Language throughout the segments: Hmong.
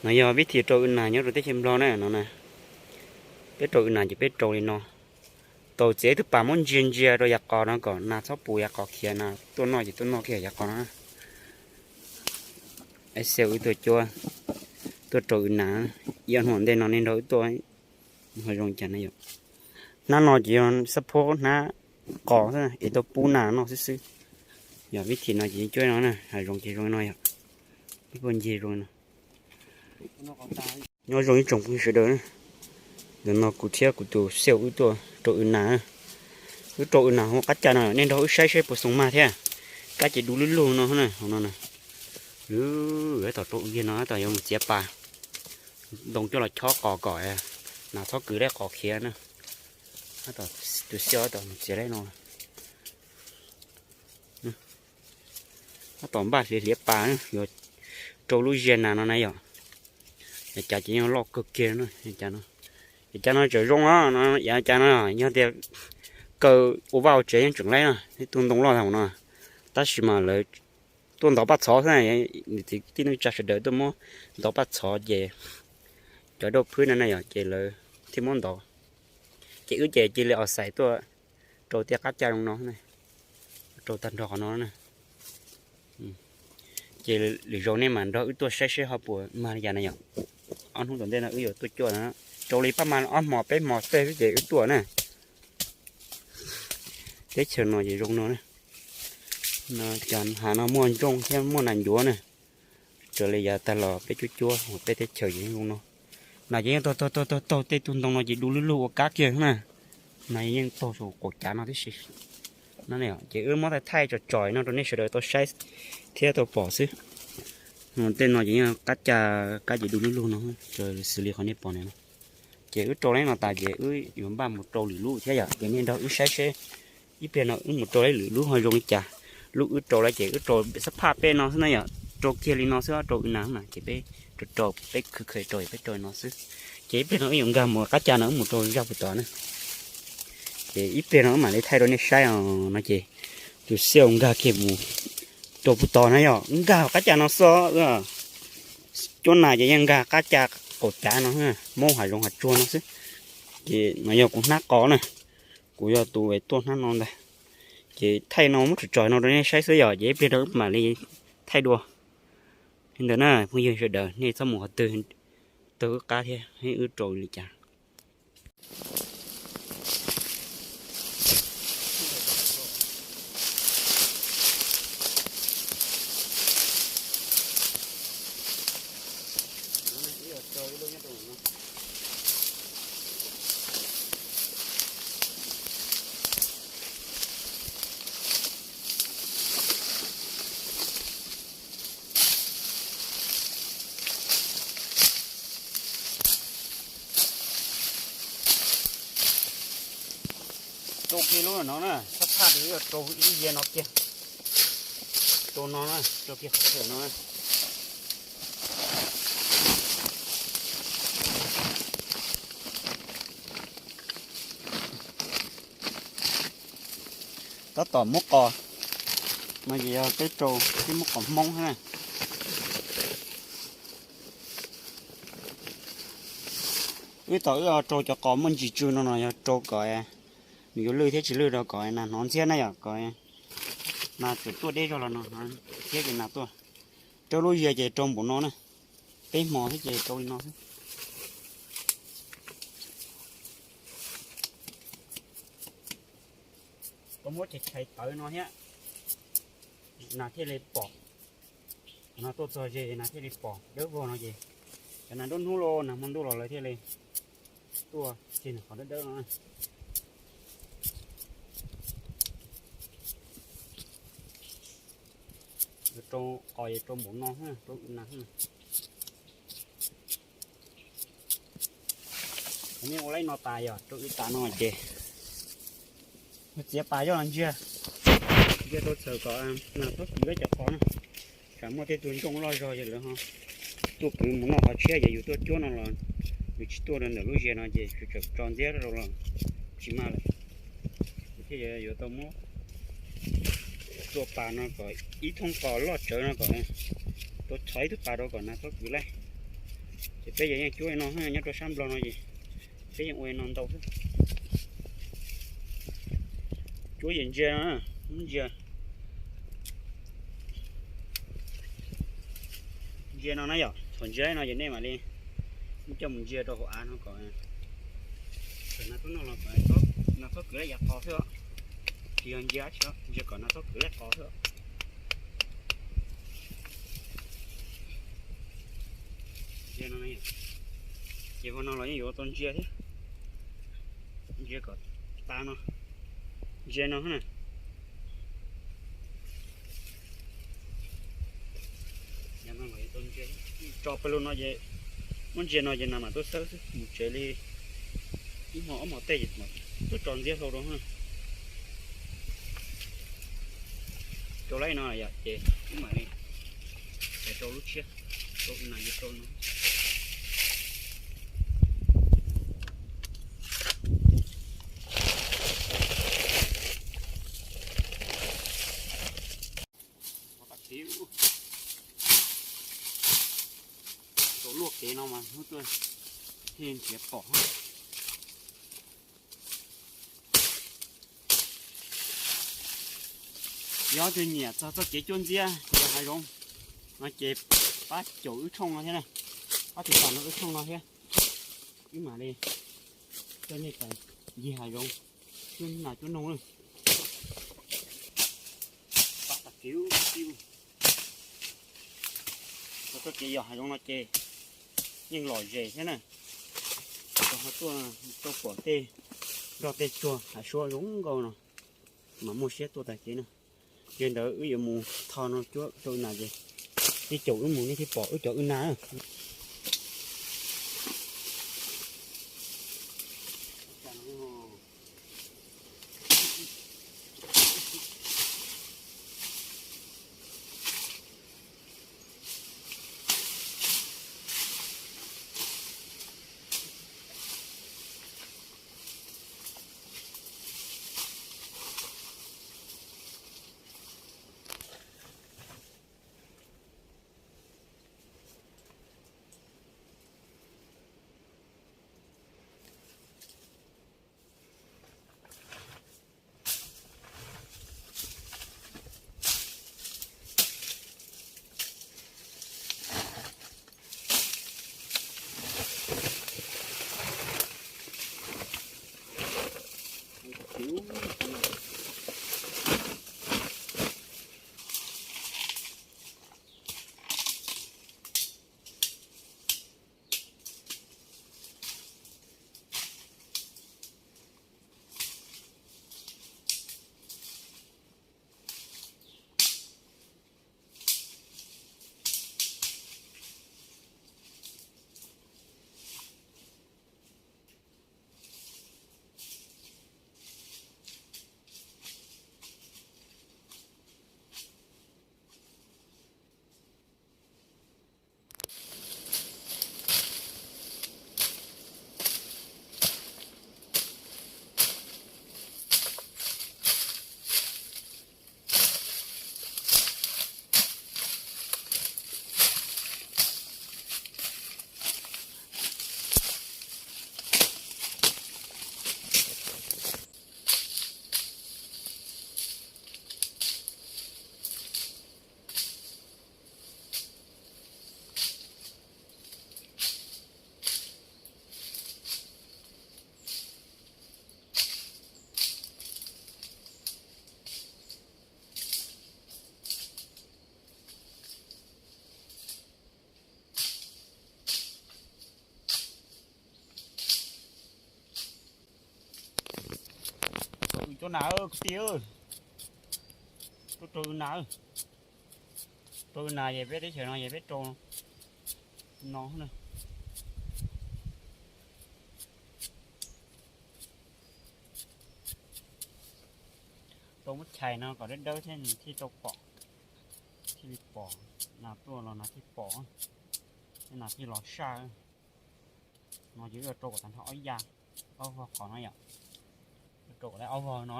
No yog vib thim rau w nas nyob rau teb chaws Nplog na no na. Peb rau w nas ces peb rau li no. Tau txiav ib tug pas muab ntsia ntsia rau yav qos no kom nas txhob pum yav qos khiav, nas tuaj noj ces tuaj noj kiag yav qos no. Xav wb tuaj cuab, tuaj rau w nas, ib ob hnub ntej no nej nrog wb tuaj. Ho zoo cas na yom. Hnab no ces yog xab phob hnab qos xwb es tuaj pub nas noj xwb xwb. Yog vib thim no ces cuab no na, hav zoov ces zoo no yom. Ib puag ncig zoo no. Nyob zoo ib tsoom phooj ywg sawv daws, ntawm no kuv thiab kuv tus xiaj wb tuaj rau w nas. Wb rau w nas hauv qab cas no, nej nrog wb saib saib puas xoo mag thiab. Kab ces du lug lug no na, hauv no na. Lwm tom rau w kiag no tab tom yuav mus txiav pas ntoo coj los chob qos kom nas txhob kwv dab qos khiav na. Tab tom tus xiaj tab tom mus txiav dab no. Tab tom npaj hliav hliav pas yuav rau lub ziag nas no na yom. Yav cas ces yeej loj kawg kiag no. Yav cas no tseem zoo no, yav cas no yog tias kaw ua vaj ua tsev yeej tseem laib no, ib tug ntoo loj tag no. Tab sis mas lawv tuaj ntov paj txhov xwb, nws txiv tij neej tsa sawv daws tuaj muab ntov paj txhov ces cov dauj phwb no na yom, ces lawv thiaj muab ntov. Ces wb ces cia li os xais tuaj rau tiaj qab caj zoo no, rau tag nrho qhov no na. Ces lwm zaus nej mam nrog wb tuaj saib seb ho puas mag li cas na yom. Ob hnub tom ntej no wb yuav tuaj cuaj na, rau li pab mag ob hmo peb hmo tej xwb ces wb tuaj na. Teb chaws no ces zoo no na. Cov hav no muaj ntsooj thiab muaj nas ncuav na. Raws li yav tag los peb cuab cuab peb teb chaws ces zoo no. Nas ces yeej taug taug taug taug tej tug ntoo no ces du lug lug ua kab kiag na. Nas yeej taug saum qaum cav no tib si. Ces wb muab thaij thaij tso tso no rau nej sawv daws tau saib thiab tau pom xwb. Tej no ces yeej qab cas, kab ces du lug lug no, raws xws li qhov nej pom no. Ces wb rau li no tas ces wb yuav npaj mus rau lwm lub thiab yom, ces nej nrog wb saib seb ib pliag no wb mus rau lwm lub ho zoo li cas. Lub wb rau lawm ces wb rau xab phaj peb no xwb na yom, rau kiag li no xwb, rau w nas mas ces peb rau rau peb khwv khwv rau peb rau li no xwb. Ces ib pliag no wb yuav nkag mus qab cas no wb mus rau zaj puag tod na. Ces ib pliag no wb mam li thaij rau nej saib os no ces tus xiaj nkag kiag mus rau puag tod na yom, nkag qab cas no xwb. Cuab nas ces yeej nkag qab cas qaum cav no, muab hav zoov hav tsuag no xwb. Ces no yog kuv hnab qos na, kuv yog tus tuaj hnab no ntag. Ces thaij no muab tso tso no rau nej saib xwb yom, ces ib pliag rau wb mam li thaij dua. Li ntawd na phooj ywg sawv daws, nej txhob mus qhov twg, taug wb qab thiab wb rau li cas. Rau kiag lub no na, xab phaj rau ib lub yias no kiag. Rau no na, rau kiag qhov no na. Tab tom muab qos, no ces yog peb rau, peb muab qos Hmoob na. Wb tau wb rau cov qos muaj ntsis tsw no no yog rau kom nws yuav lwj thiab tsis lwj rau kom nas hnov ntxhiab na yom, kom nas txawm tuaj deb zog los no thiab ces nas tuaj. Rau lub yias ces rau npaum no na, peb hmo xwb ces rau li no xwb. Koj muab chais chais tawv no thiab, nas thiaj li pom. Qhov no tuaj txog ze nas thiaj li pom dawb vog no ces, cov nas nruab hnub los nas hmo ntuj los lawv thiaj li tuaj ceg qhov dawb dawb no. Rau qos es rau npaum no, rau nas. Nej ua li no tas yog rau ib tas no ces txiav pas yog ntsia, ntsia rau txhawm kom nas txhob kwv cov qos na. Tsam muaj tej tug ntsooj loj zog ces lawv ho tuaj kwv mus noj qhov tshiab ces yus tuaj cuab no los yus tsis tuaj rau ntawm lub yias no ces tsuas tso ntxiab rau los tsis mag lawm. Thiaj yuav tau muab tua pas no kom ib thooj qos loj tsawv no kom tau txhov ib tug pas rau kom nas txhob kwv laij. Ces peb yeej cuab li no, nyob rau sab Nplog no ces peb yeej ua li no ntau xwb. Cuab yim ntsia no, ntsia, ntsia no na yom, thaum ntsia no ces nej mam li muab coj mus ntsia rau hauv av no kom, thaum no tub noj los kom no txhob kwv lawm yav qos xwb os. Tsis yog ntsia dab tsi, ntsia kom no txhob kwv lawm qos xwb. Ntsia no, ces hauv no los yeej yuav tau ntsia thiab. Ntsia kom tas no, ntsia no na. Tso pawg lug no ces muab ntsia no ces nas mam tuaj xawb xwb, mus tsev li ib hmo ob hmo tej ces tuaj tso ntxiab hlau rau na. Rau lawm no yom, ces wb mam li rau lub tshiab, rau nas yuav rau no. Tau luaj kev no mas hnub tuaj thiaj nrhiav pom. Yog tus nyiam txog txoj kev cuab ntxiab yos hav zoov no ces pab caum wb tshooj no thiab na, pab tus tam no wb tshooj no thiab. Wb mam li coj nej pais ncig hav zoov cuab nas cuab noog. Pab tag kev txog txoj kev yos hav zoov no ces yeej lom zem thiab na. Ho tuaj tau pom tej nroj tej tsuag hav suab zoo nkauj no, mas muaj siab tuaj tag kev na. Yog li ntawd wb yuav mus tho no cuab rau wb nas ces nej caum wb mus nej thiaj pom wb cov wb nas. Rau wb cuab nas kwv tij, rau wb nas, rau wb nas es peb teb chaws no es peb rau no na. Rau muab chais no kom dawb dawb thiab nws thiaj tau pom, thiaj li pom, nas tuaj los nas thiaj pom, thiab nas thiaj los saj. No ces wb yuav rau kom tag nrho ob yam, ob vog qos no yom. Wb rau kom tag ob vog no,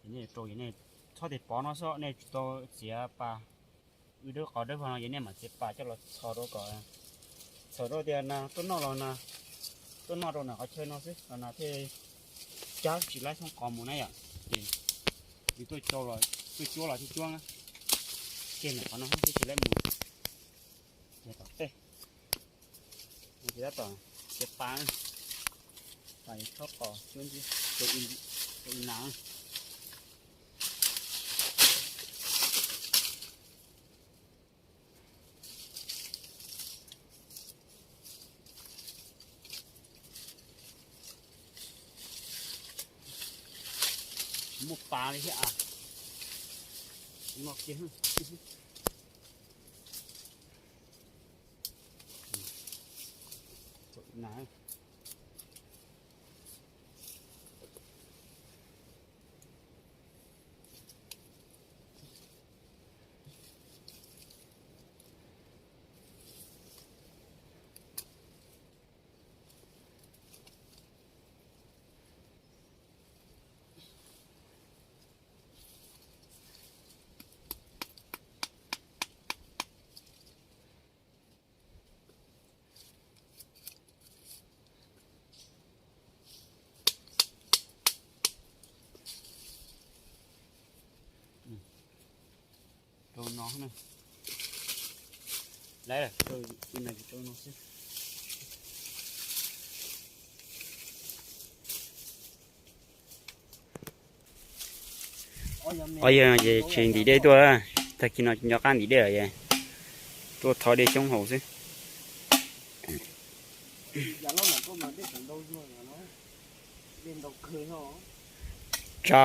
ces nej rau es nej txhob tes pov no xwb, nej tsis tau txiav pas. Wb dawb qos dawb vog no ces nej mam txiav pas coj los txhos rau kom, Thaum rau tias nas tuaj noj los nas, tuaj noj rau nram qhov chaw no xwb los nas thiaj cab tsis laib thoob qos mus na yom. Ces yus tuaj cuab los thiaj cuab na, ces nram qhov no thiaj tsis laib mus. Ces tom tej, ces tab tom, ces pa, pa thoob qos cuab ntxiv rau nas. Tsis muaj pa li thiab a. Noj kiag. Rau no na. Lawv, rau no, rau no xwb. Ob yawg ces tsis ntim dej tuaj, tag kis no tsis nco qab ntim dej lawm es tuaj thov dej xyoob haus xwb. Tsa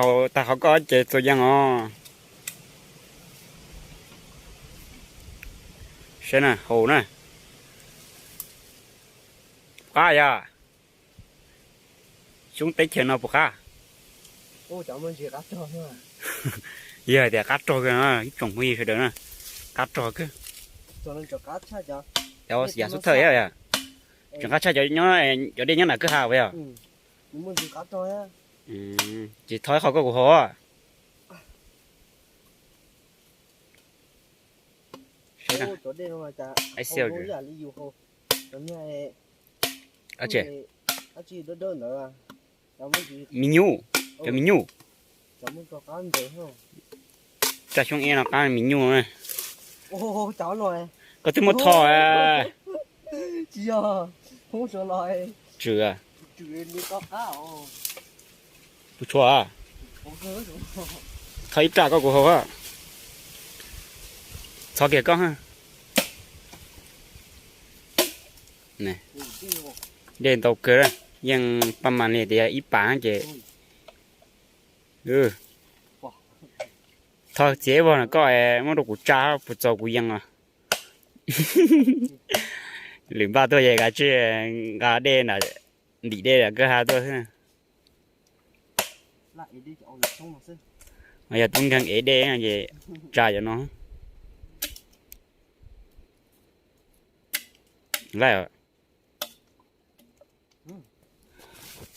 hauv tag qhov koj ces txhua yees os. Saib na, haus na. Qab yog xyoob teb chaws no puas qab? Yog hais tias qab rog kawg no ib tsoom phooj ywg sawv daws na, qab rog kawg. Yav xub thawj yog tseem qab tshaj cov nyob, cov dej nyob nram kwj ha uas yog. Ces thov ib qho koj kuv haus. Me nyuj, cov me nyuj. Tsa xyoob ev no qab me nyuj. Koj twb muab tho. Tsw. Kuv tshuav. Tho ib raj koj kuv haus. Txhob kiag koj. Dej ntau kawg, yeej paj mas li tias ib pas ces. Thov txiav ib vog no koj muab rau kuv tsa puas txaus kuv yees os. Lwm npaj tuaj ces kav tsij nqa dej, ntim dej kwj ha tuaj xwb. Yog tub nkeeg ev dej ces tsa cov no.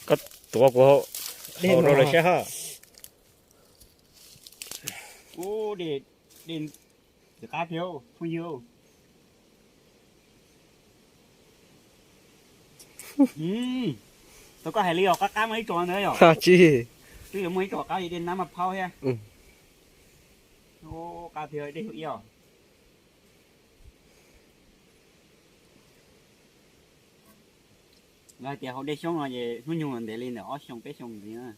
Koj tuav kuv haus rau lawv saib hab. Ub, dej, dej qab thiab phooj ywg. Tau koj hais li os, qab qab muaj ib tsoom ntawd yom. Twb yuav muaj ib tsoom qab li dej nab maj phaub thiab. Qab thiab dej ib os. Lawv hais tias haus dej xyoob no ces hnub nyoog ntev li ntawm ob xyoo peb xyoo ntxiv na.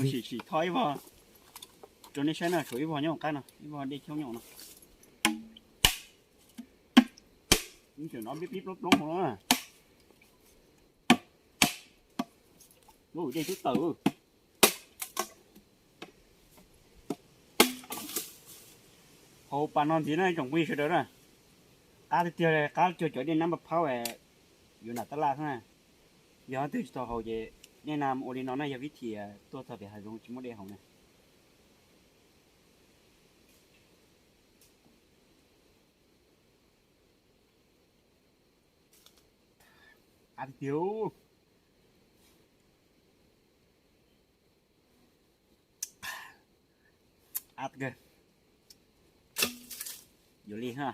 Sim sim thov ib vog rau nej saib na, tshuav ib vog nyob qab no, ib vog dej xyoob nyob no. Tseem no pib pib plob plob no na. Dej twb tawm. Haus pas no ntxiv na tsoom phooj ywg sawv daws na. Qab tiag tiag, qab cuag cov dej nab npaj phaub yuav nram tab laj xwb na. Yog leej twg tsis tau haus ces nej na ua li no na, yog vib thim tuaj txog pem hav zoov tsis muaj dej haus na. Qab tiag tiag. Qab kawg. Yuav li ha.